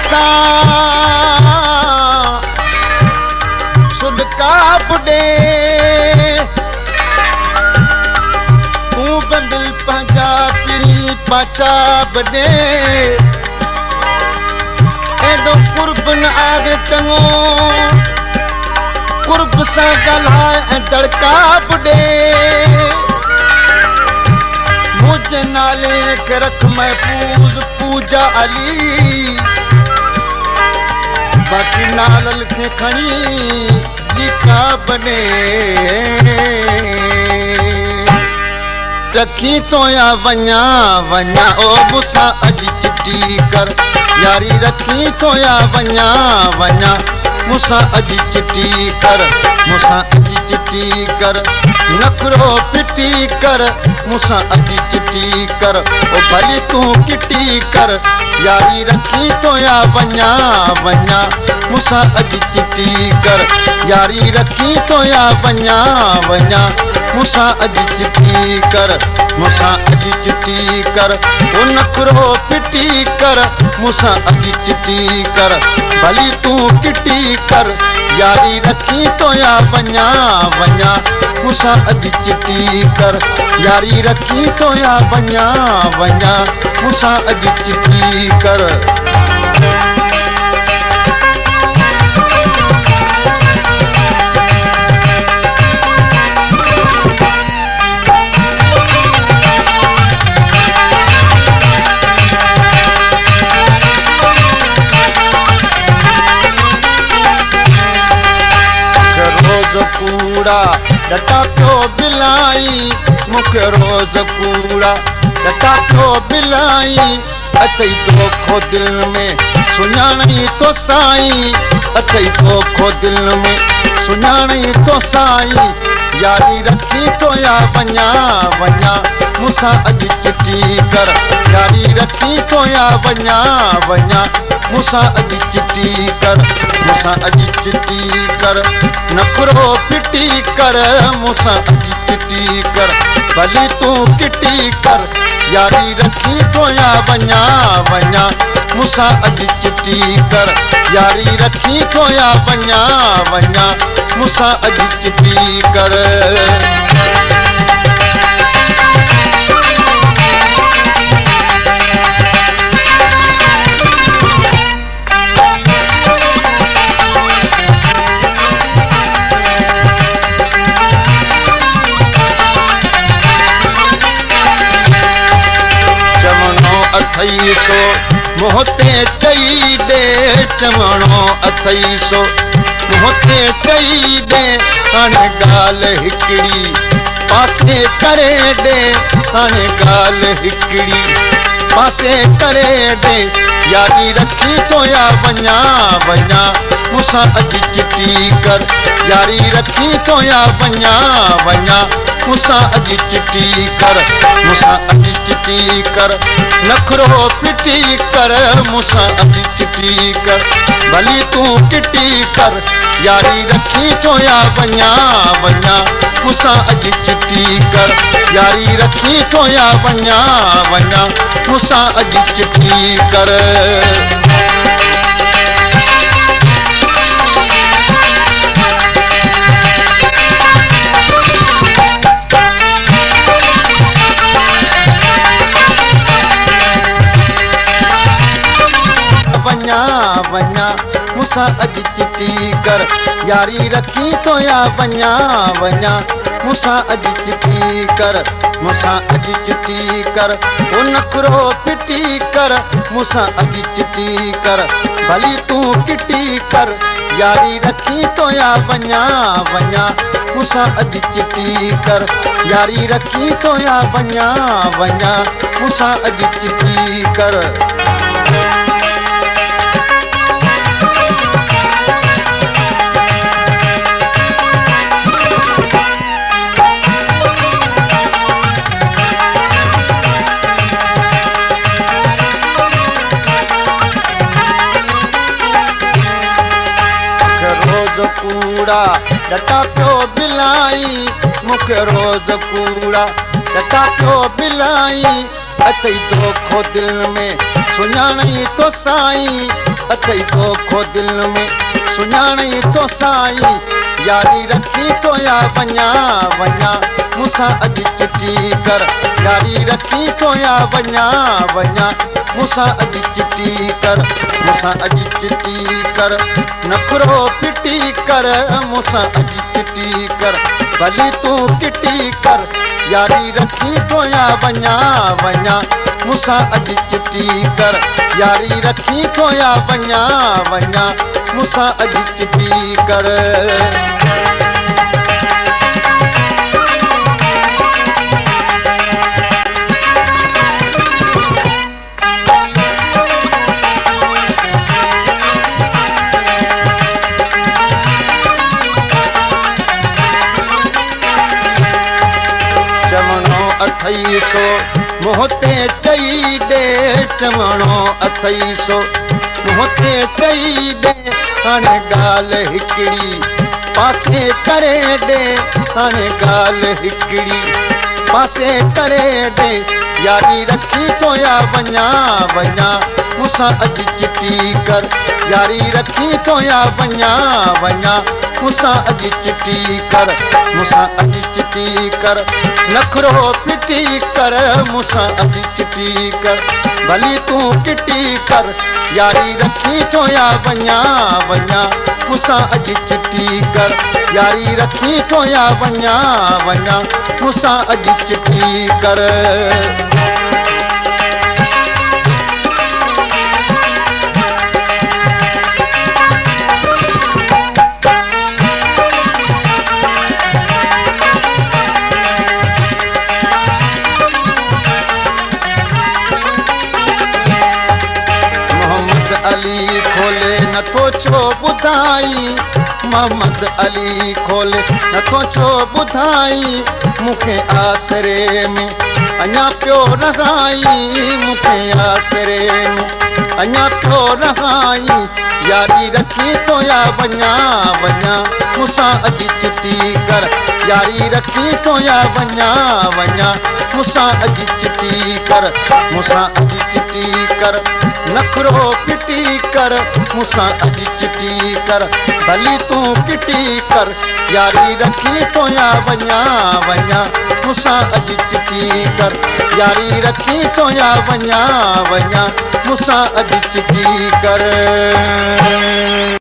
سان سڏڪا به ڏي. تون به مل پنهنجا پرين پاڇا به ڏي. ايڏو قرب نه آهي چڱو، قرب سان ڳالهاء ۽ دڙڪا به ڏي. منهنجي نالي کي رک محفوظ پوجا علي، باقي نالن کي کڻي ليڪا به ڏي. رکي تو يا وڃان وڃان او مون سان اڄ چٽي ڪر. ياري رکي تو يا وڃان وڃان مون سان اڄ چٽي ڪر. مون سان اڄ چٽي ڪر، نخرو ڦٽي ڪر. مون سان اڄ چٽي ڪر، او ڀلي تون ڪٽي ڪر. ياري رکي تو يا وڃان وڃان مون سان اڄ چٽي ڪر. ياري رکي تو يا وڃان وڃان مون سان اڄ چٽي ڪر. مون سان اڄ چٽي ڪر، او نخرو ڦٽي ڪر. مون سان اڄ چٽي ڪر، ڀلي تون ڪٽي ڪر. ياري رکي تو يا وڃان وڃان مون سان اڄ چٽي ڪر. ياري رکي تو يا وڃان وڃان مون سان اڄ چٽي ڪر. روز ڪوڙا ڏٽا پيو بلائي، مونکي روز ڪوڙا ڏٽا پيو بلائي. اٿئي دوکو دل ۾ سڃاڻئي تو سائين، اٿئي دوکو دل ۾ سڃاڻئي تو سائين. ياري رکي تو يا وڃان وڃان مون سان اڄ چٽي ڪر. ياري رکي تو يا وڃان وڃان مون سان اڄ چٽي ڪر. مون سان اڄ چٽي ڪر، نخرو ڦٽي ڪر. مون سان اڄ چٽي ڪر، ڀلي تون ڪٽي ڪر. ياري رکي تو يا وڃان وڃان مون سان اڄ چٽي ڪر. ياري رکي تو يا وڃان وڃان مون سان اڄ چٽي ڪر. چوڻو اٿئي سو منهن تي چئي ڏي، چوڻو اٿئي سو منهن تي چئي ڏي. هاڻي ڳالهه هڪڙي پاسي ڪري ڏي، هاڻي ڳالهه هڪڙي پاسي ڪري ڏي. ياري رکي تو يا وڃان وڃان مون سان اڄ چٽي ڪر. ياري رکي تو يا وڃان وڃان مون سان اڄ چٽي ڪر. مون سان اڄ چٽي ڪر، نخرو ڦٽي ڪر. مون سان اڄ چٽي ڪر، ڀلي تون ڪٽي ڪر. ياري رکي تو يا وڃان وڃان مون سان اڄ چٽي ڪر. ياري رکي تو يا وڃان وڃان مون سان اڄ چٽي ڪر. وڃان وڃان مون سان اڄ چٽي ڪر. ياري رکي تو يا وڃان وڃان مون سان اڄ چٽي ڪر. مون سان اڄ چٽي ڪر، او نخرو ڦٽي ڪر. مون سان اڄ چٽي ڪر، ڀلي تون ڪٽي ڪر. ياري رکي تو يا وڃان وڃان مون سان اڄ چٽي ڪر. ياري رکي تو يا وڃان وڃان مون سان اڄ چٽي ڪر. روز ڪوڙا ڏٽا پيو بلائي، مونکي روز ڪوڙا ڏٽا پيو بلائي. اٿئي دوکو دل ۾ سڃاڻئي تو سائين، اٿئي دوکو دل ۾، سڃاڻي ٿو سائين. ياري رکي ٿو يا وڃان وڃان، مون سان اڄ چٽي ڪر. ياري رکي ٿو يا وڃان وڃان، مون سان اڄ چٽي ڪر. مون سان اڄ چٽي ڪر، نخرو ڦٽي ڪر. مون سان اڄ چٽي ڪر، ڀلي تون ڪٽي ڪر. ياري رکي ٿو يا وڃان وڃان، مون سان اڄ چٽي ڪر. ياري رکي ٿو يا وڃان وڃان، مون سان اڄ چٽي ڪر. چوڻو اٿئي سو منهن تي چئي ڏي، چوڻو اٿئي سو منهن تي چئي ڏي. هاڻي ڳالهه هڪڙي پاسي ڪري ڏي، هاڻي ڳالهه هڪڙي پاسي ڪري ڏي. ياري رکي ٿو يا وڃان وڃان، مون سان اڄ چٽي ڪر. ياري رکي ٿو يا وڃان وڃان، مون سان اڄ چٽي ڪر. مون سان اڄ چٽي ڪر، نخرو ڦٽي ڪر. مون سان اڄ چٽي ڪر، ڀلي تون ڪٽي ڪر. ياري رکي ٿو يا وڃان وڃان، مون سان اڄ چٽي ڪر. ياري رکي ٿو يا وڃان وڃان، مون سان اڄ چٽي ڪر. محمد علي کولي نٿو ڇو ٻڌائي، محمد علي کولي نٿو ڇو ٻڌائي. مون کي آسري ۾ اڃا پيو رهائي، مون کي آسري ۾ اڃا پيو رهائي. ياري رکي ٿو يا وڃان وڃان، مون سان اڄ چٽي ڪر. ياري رکي ٿو يا وڃان وڃان، مون سان اڄ چٽي ڪر. مون سان اڄ چٽي ڪر، نخرو ڦٽي ڪر. مون سان اڄ چٽي ڪر، ڀلي تون ڪٽي ڪر. ياري رکي ٿو يا وڃان وڃان، مون سان اڄ چٽي ڪر. ياري رکي ٿو يا وڃان وڃان، مون سان اڄ چٽي ڪر.